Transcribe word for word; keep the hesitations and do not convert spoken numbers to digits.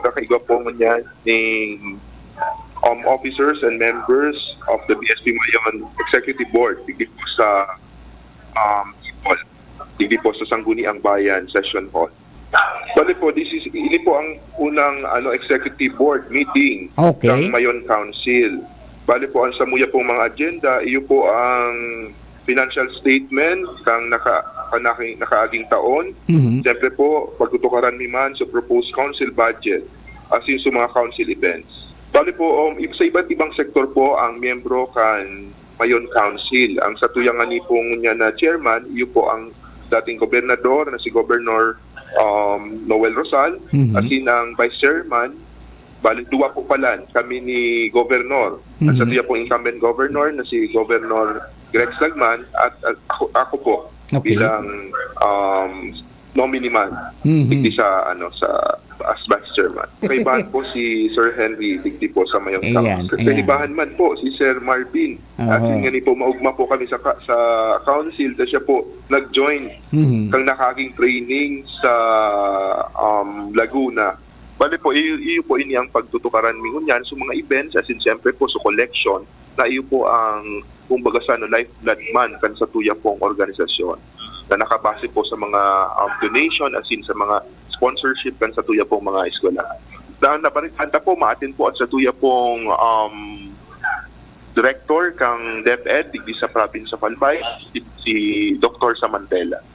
Kakaigwa po ngunyan ning, um, officers and members of the B S P Mayon Executive Board, digdi po sa, um, Ipol, digdi po sa Sangguniang Bayan Session Hall. Bali po, this is, ini po ang unang, ano, executive board meeting Okay. ng Mayon Council. Bali po, ang samuya pong mga agenda, iyo po ang financial statement kang naka-, kang naki-, nakaaging taon. Mhm. Siyempre po, pagtutukaran mi man sa proposed council budget, asin sa mga council events. Bali po, um, ib-, sa iba't ibang sektor po ang miyembro kan Mayon Council. Ang satuya ngani po ngunyan na chairman, iyo po ang dating gobernador na si Governor, um, Noel Rosal, Mhm. asin ang vice chairman, bali, duwa po pala kami ni Governor. Ang Mhm. satuya pong incumbent governor na si Governor Greg Salman at, at ako, ako po Okay. bilang, um, nominee man, Mhm. digdi sa, ano, sa, as vice chairman. Kaibahan po si Sir Henry, digdi po sa Mayon Ayan, Council. ayan. Kaibahan man po si Sir Marvin. Oho. Asin ngani po, maugma po kami sa ka-, sa council, ta siya po nag-join Mhm. kang nakaaging training sa, um, Laguna. Bali po, iyo, iyo po ini ang pagtutukaran mi ngunyan. So, mga events, asin siyempre po, so collection, na iyo po ang, kumbaga sa ano, lifeblood man kan satuya pong organisasyon na nakabase po sa mga, um, donation, asin sa mga sponsorship kan satuya pong mga eskwelahan. Na, nabaritahan ta po, maatin po at satuya pong, um, director kang DepEd digdi sa province of Albay, si, si Doktor Samantela.